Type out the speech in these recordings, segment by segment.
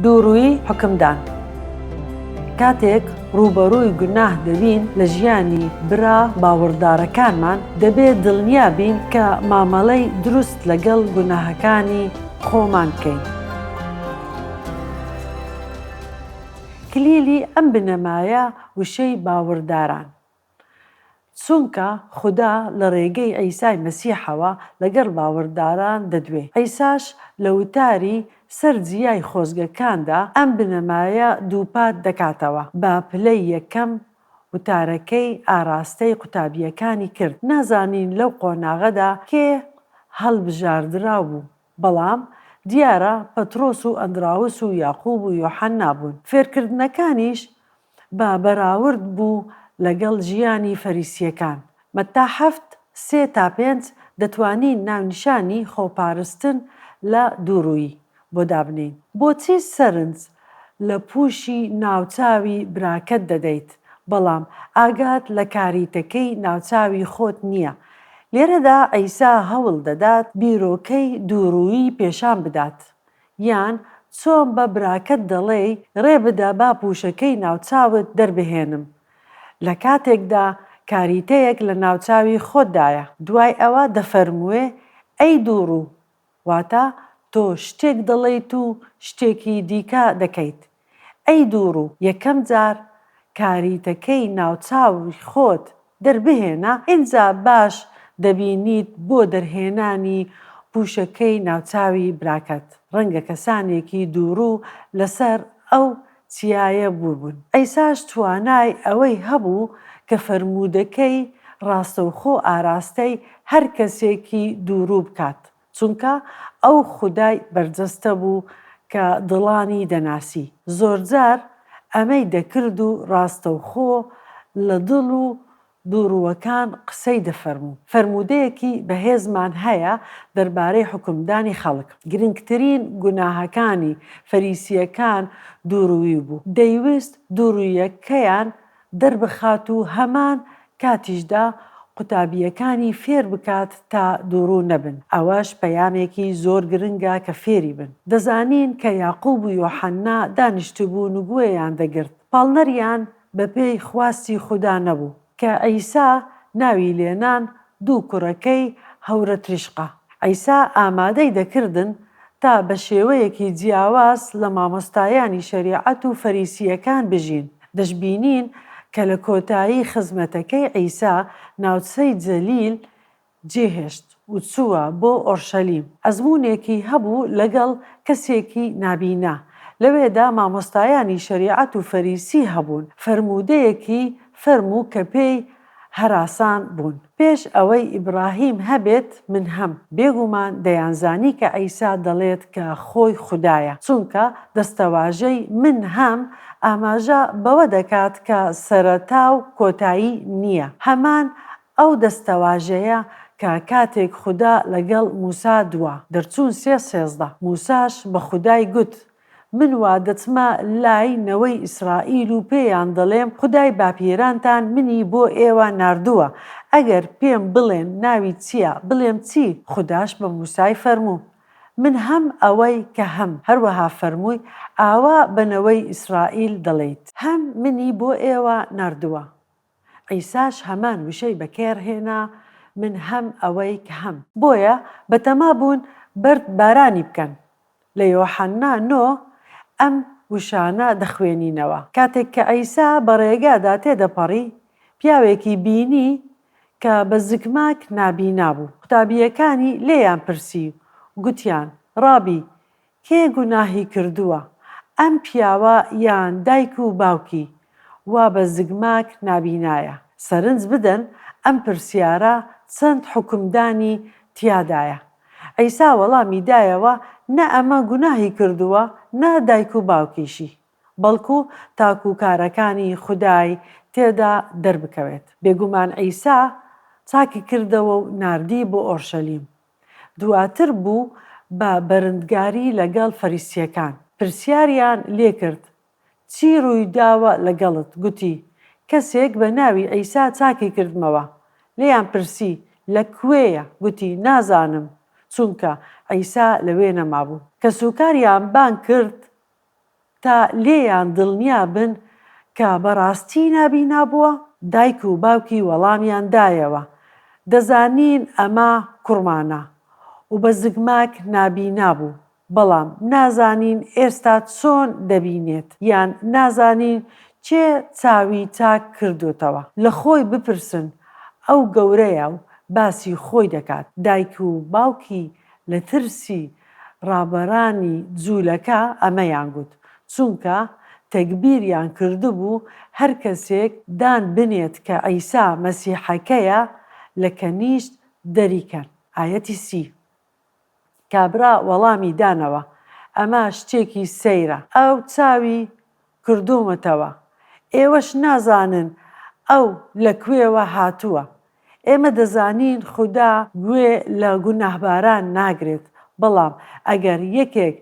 دووڕوویی حوکمدان. کاتێک ڕووبەڕووی گوناه دەبین لە ژیانی برا باوەڕدارەکانمان، دەبێت دڵنیا بین کە مامەڵەی دروست لەگەڵ گوناهەکانی خۆمان بکەین. کلیلی ئەم بنەمایە وشەی باوەڕداران. چونکە خودا لە ڕێگەی عیسای مەسیحەوە لەگەڵ باوەڕداران دەدوێ. عیساش لە وتاری سەر جیای خۆزگەکاندا ئەم بنەمایە دووپات دەکاتەوە. بە پلەی یەکەم وتارەکەی ئاراستەی قوتابییەکانی کرد. نازانین لەو قۆناغەدا کێ هەڵبژاردراو بوو، بەڵام دیارە پەترۆس و ئەندراوس و یاقوب و یۆحەننا بوون. فێرکردنەکانیش بە بەراورد بوو لەگەڵ ژیانی فەریسییەکان. مەتا حەفت، سێ تا پێنج، دەتوانین ناونیشانی خۆپارستن لە دووڕوویی بۆ دابنێین. بۆچی سەرنج لە پووشی ناوچاوی براکەت دەدەیت، بەڵام ئاگات لە کاریتەکەی ناوچاوی خۆت نییە؟ لێرەدا عیسا هەوڵ دەدات بیرۆکەی دووڕوویی پێشان بدات. یان چۆن بە براکەت دەڵێی ڕێ بدە با پووشەکەی ناوچاوت دەربهێنم لە کاتێکدا کاریتەیەک لە ناوچاوی خۆتدایە. دوای ئەوە دەفەرموێ ئەی دووڕوو، واتە تۆ شتێک دەڵێیت و شتێکی دیکە دەکەیت. ئەی دووڕوو، یەکەم جار کاریتەکەی ناوچاوی خۆت دەربهێنە ئینجا باش دەبینیت بۆ دەرهێنانی پوشەکەی ناوچاوی براکەت ڕەنگە کەسانێکی دووڕوو لەسەر ئەو چیایە بووبن عیساش توانای ئەوەی هەبوو کە فەرموودەکەی ڕاستەوخۆ ئاراستەی هەر کەسێکی دووڕوو بکات چونکە ئەو خودای بەرجەستە بوو کە دڵانی دەناسی. زۆرجار ئەمەی دەکرد و ڕاستەوخۆ لە دڵ و دووڕووەکان قسەی دەفەرموو. فەرموودەیەکی بەهێزمان هەیە دەربارەی حوکمدانی خەڵک. گرنگترین گوناهەکانی فەریسییەکان دووڕووی بوو. دەیوست دووڕوویەکەیان دەربخات و هەمان کاتیشدا قوتابییەکانی فێر بکات تا دووڕوو نەبن، ئەوەش پەیامێکی زۆر گرنگە کە فێری بن. دەزانین کە یاقوب و یۆحەننا دانیشتبوون و گوێیان دەگرت، پاڵنەریان بەپێی خواستی خودا نەبوو، کە عیسا ناوی لێنان دوو کوڕەکەی هەورەتریشقە. عیسا ئامادەی دەکردن تا بە شێوەیەکی جیاواز لە مامۆستایانی شەریعەت و فەریسییەکان بژین. دەشبینین کە لە کۆتایی خزمەتەکەی عیسا ناوچەی جەلیل جێهێشت و چووە بۆ ئۆرشەلیم. ئەزموونێکی هەبوو لەگەڵ کەسێکی نابینا. لەوێدا مامۆستایانی شەریعەت و فەریسی هەبوون. فەرموودەیەکی فەرموو کە پێی هەراسان بوون. پێش ئەوەی ئیبڕاهیم هەبێت من هەم. بێگومان دەیانزانی کە عیسا دەڵێت کە خۆی خودایە، چونکە دەستەواژەی من هەم ئاماژە بەوە دەکات کە سەرەتا و کۆتایی نییە. هەمان ئەو دەستەواژەیە کە کاتێک خودا لەگەڵ موسا دوا، دەرچوون سێ 13، موساش بە خودای گوت، من وا دەچمە لای نەوەی ئیسرائیل و پێیان دەڵێم، خودای باپیرانتان منی بۆ ئێوە ناردووە، ئەگەر پێم بڵێن ناوی چییە، بڵێم چی؟ خوداش بە موسای فەرموو، من هەم ئەوەی کە هەم. هەروەها فەرمووی، ئاوا بە نەوەی ئیسرائیل دەڵێیت. هەم منی بۆ ئێوە ناردووە. عیساش هەمان وشەی بەکێر هێنا، من هەم ئەوەی کە هەم. بۆیە بەتەما بوون بەرد بارانی بکەن. لە یۆحەننا نۆ ئەم وشانە دەخوێنینەوە. کاتێک کە عیسا بە ڕێگادا تێدەپەڕی، پیاوێکی بینی کە بە زگماک نابینا بوو. قوتابییەکانی لێیان پرسی و گوتیان، ڕابی، کێ گوناهی کردووە، ئەم پیاوە یان دایک و باوکی، وا بە زگماک نابینایە؟ سەرنج بدەن ئەم پرسیارە چەند حوکمدانی تیادایە. عیسا وەڵامی دایەوە، نە ئەمە گوناهی کردووە، نە دایک و باوکیشی، بەڵکو تاکو کارەکانی خودای تێدا دەربکەوێت. بێگومان عیسا چاکی کردەوە و ناردی بۆ ئۆرشەلیم. دواتر بوو بە بەرندگاری لەگەڵ فەریسییەکان. پرسیاریان لێکرد، چی ڕوویداوە لەگەڵت؟ گوتی، کەسێک بە ناوی عیسا چاکی کردمەوە. لێیان پرسی، لە کوێیە؟ گوتی، نازانم، چونکە عیسا لەوێ نەمابوو. کەسوکاریان بانگ کرد. تا لێیان دڵنیا بن کە بەڕاستی نابینا بووە؟ دایک و باوکی وەڵامیان دایەوە، دەزانین ئەمە کوڕمانە و بە زگماک نابینا بوو، بەڵام نازانین ئێستا چۆن دەبینێت یان نازانین کێ چاوی چاک کردۆتەوە. لە خۆی بپرسن ئەو گەورەیە و باسی خۆی دەکات. دایک و باوکی لە ترسی ڕابەرانی جوولەکە ئەمەیان گوت، چونکە تەگبیریان کردبوو هەر کەسێک دان بنێت کە عیسا مەسیحەکەیە لە کەنیشت دەریکەن. ئایەتی سی. کابرا وەڵامی دانەوە، ئەمە شتێکی سەیرە. ئەو چاوی کردوومەتەوە. ئێوەش نازانن ئەو لە کوێوە هاتووە. ئێمە دەزانین خودا گوێ لە گوناهباران ناگرێت، بەڵام ئەگەر یەکێک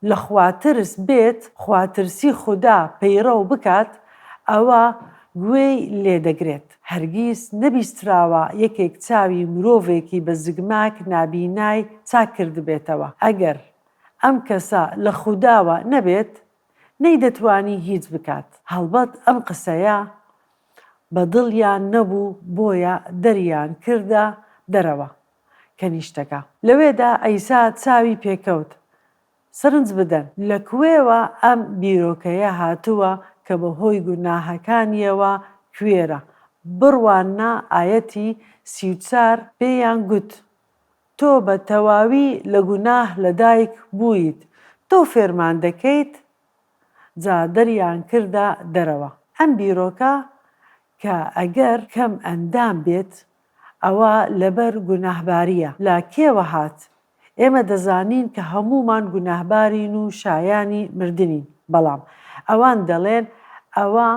لە خواترس بێت، خواترسی خودا پەیڕەو بکات، ئەوا گوێی لێ دەگرێت. هەرگیز نەبیستراوە یەکێک چاوی مرۆڤێکی بە زگماک نابینای چاک کردبێتەوە. ئەگەر ئەم کەسە لە خوداوە نەبێت، نەیدەتوانی هیچ بکات. هەڵبەت ئەم قسەیە بە دڵیان نەبوو بۆیە دەریان کردە دەرەوە کەنیشتەکە. لەوێدا عیسا چاوی پێکەوت. سەرنج بدەن لە کوێوە ئەم بیرۆکەیە هاتووە کە بەهۆی گوناهەکانیەوە کوێرە. بڕواننە ئایەتی 34 پێیان گوت، تۆ بە تەواوی لە گوناه لەدایک بوویت، تۆ فێرمان دەکەیت؟ جا دەریان کردە دەرەوە. ئەم بیرۆکە کە ئەگەر کەم ئەندام بێت ئەوە لەبەر گوناهبارییە لە کێوە هات؟ ئێمە دەزانین کە هەموومان گوناهبارین و شایانی مردنین، بەڵام ئەوان دەڵێن ئەوە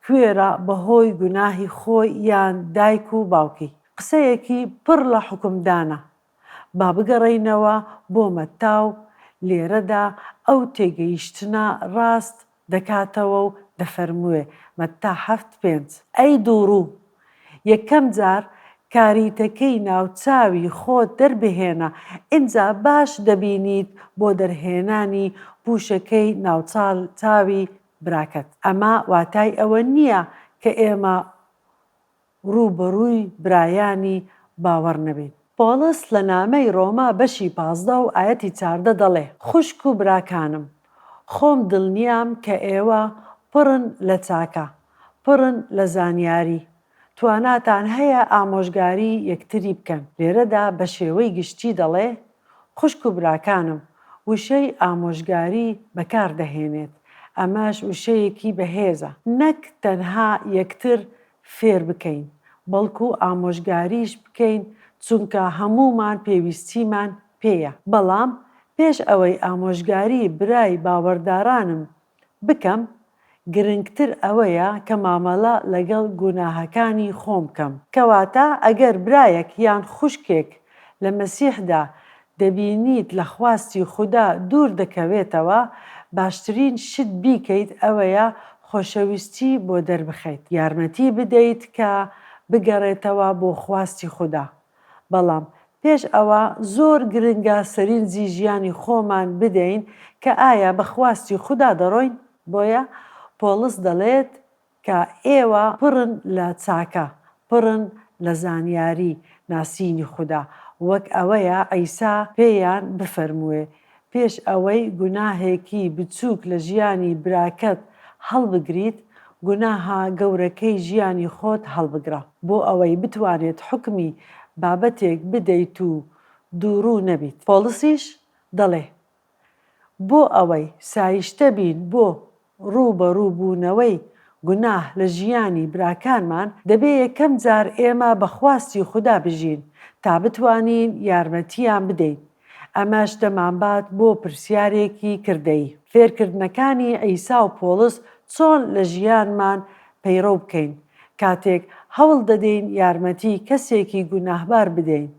کوێرە بەهۆی گوناهی خۆی یان دایک و باوکی. قسەیەکی پڕ لە حوکمدانە. با بگەڕێینەوە بۆ مەتا و لێرەدا ئەو تێگەیشتنە ڕاست دەکاتەوە و دەفەرموێ، مەتا حەفت پێنج. ئەی دووڕوو، یەکەم جار کاریتەکەی ناوچاوی خۆت دەربهێنە، ئینجا باش دەبینیت بۆ دەرهێنانی پووشەکەی ناوچاوی براکەت. ئەمە واتای ئەوە نییە کە ئێمە ڕووبەڕووی برایانی باوەڕ نەبین. پۆڵس لە نامەی ڕۆما بەشی 15 و ئایەتی 14 دەڵێ، خوشک و براکانم، خۆم دڵنیام کە ئێوە پڕن لە چاکە، پڕن لە زانیاری، تواناتان هەیە ئامۆژگاری یەکتری بکەن. لێرەدا بە شێوەی گشتی دەڵێ، خوشک و براکانم، وشەی ئامۆژگاری بەکار دەهێنێت، ئەمەش وشەیەکی بەهێزە. نەک تەنها یەکتر فێر بکەین، بەڵکو ئامۆژگاریش بکەین، چونکە هەموومان پێویستیمان پێیە. بەڵام پێش ئەوەی ئامۆژگاری برای باوەڕدارانم بکەم، گرنگتر ئەوەیە کە مامەڵە لەگەڵ گوناهەکانی خۆم بکەم. کەواتە ئەگەر برایەک یان خوشکێک لە مەسیحدا دەبینیت لە خواستی خودا دوور دەکەوێتەوە، باشترین شت بیکەیت ئەوەیە خۆشەویستی بۆ دەربخەیت، یارمەتی بدەیت کە بگەڕێتەوە بۆ خواستی خودا. بەڵام پێش ئەوە زۆر گرنگە سەرنجی ژیانی خۆمان بدەین کە ئایا بە خواستی خودا دەڕۆین؟ بۆیە پۆڵس دەڵێت کە ئێوە پڕن لە چاکە، پڕن لە زانیاری ناسینی خودا، وەک ئەوەیە عیسا پێیان بفەرمووێ، پێش ئەوەی گوناهێکی بچووک لە ژیانی براکەت هەڵبگریت، گوناهە گەورەکەی ژیانی خۆت هەڵبگرە. بۆ ئەوەی بتوانێت حوکمی بابەتێک بدەیت و دووڕوو نەبیت. پۆڵسیش دەڵێ، بۆ ئەوەی سایشتە بین بۆ ڕووبەڕووبوونەوەی گوناه لە ژیانی براکانمان، دەبێ یەکەم جار ئێمە بە خواستی خودا بژین تا بتوانین یارمەتییان بدەین. ئەمەش دەمانبات بۆ پرسیارێکی کردەیی. فێرکردنەکانی عیسا و پۆڵس چۆن لە ژیانمان پەیڕەو بکەین کاتێک هەوڵ دەدەین یارمەتی کەسێکی گوناهبار بدەین؟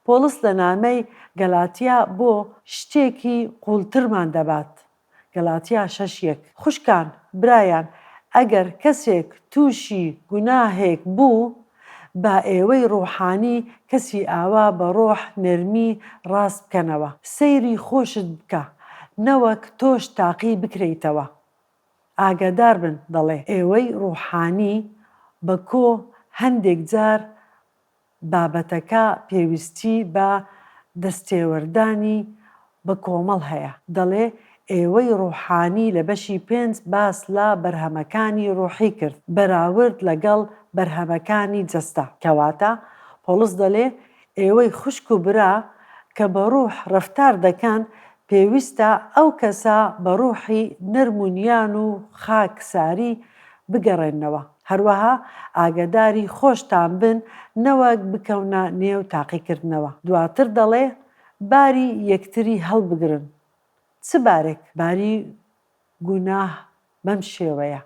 پۆڵس لە نامەی گەلاتیا بۆ شتێکی قووڵترمان دەبات. گەلاتیا شەش یەک. خوشکان، برایان، ئەگەر کەسێک تووشی گوناهێک بوو، با ئێوەی ڕۆحانی کەسی ئاوا بە ڕۆح نەرمی ڕاست بکەنەوە. سەیری خۆشت بکە، نەوەک تۆش تاقی بکرێیتەوە. ئاگادار بن دەڵێ، ئێوەی ڕوحانی بە کۆ هەندێک جار بابەتەکە پێویستی بە دەستێوەردانی بە کۆمەڵ هەیە. دەڵێ ئێوەی ڕوحانی لە بەشی پێنج باس لە بەرهەمەکانی ڕوحی کرد بەراورد لەگەڵ بەرهەمەکانی جەستە. کەواتە پۆڵس دەلێ ئێوەی خوشک و برا کە بە ڕوح ڕەفتار دەکەن پێویستە ئەو کەسە بە ڕوحی نەرم و نیان و خاکساری بگەڕێننەوە. هەروەها ئاگەداری خۆشتان بن نەوەک بکەونە نێو تاقیکردنەوە. دواتر دەڵێ باری یەکتری هەڵبگرن. چ بارێک؟ باری گوناه بەم شێوەیە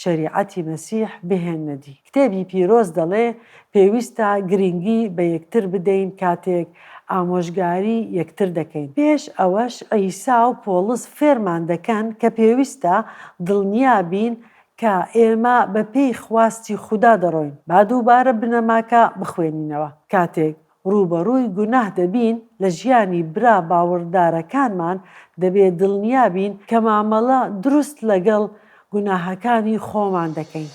شەریعەتی مەسیح بهێننە دی. کتێبی پیرۆز دەڵێ پێویستە گرینگی بە یەکتر بدەین کاتێک ئامۆژگاری یەکتر دەکەین. پێش ئەوەش عیسا و پۆڵس فێرمان دەکەن کە پێویستە دڵنیا بین کە ئێمە بە پێی خواستی خودا دەڕۆین. با دووبارە بنەماکە بخوێنینەوە. کاتێک ڕووبەڕووی گوناه دەبین لە ژیانی برا باوەڕدارەکانمان، دەبێ دڵنیا بین کە مامەڵە دروست لەگەڵ گوناهەکانی خۆمان دەکەین.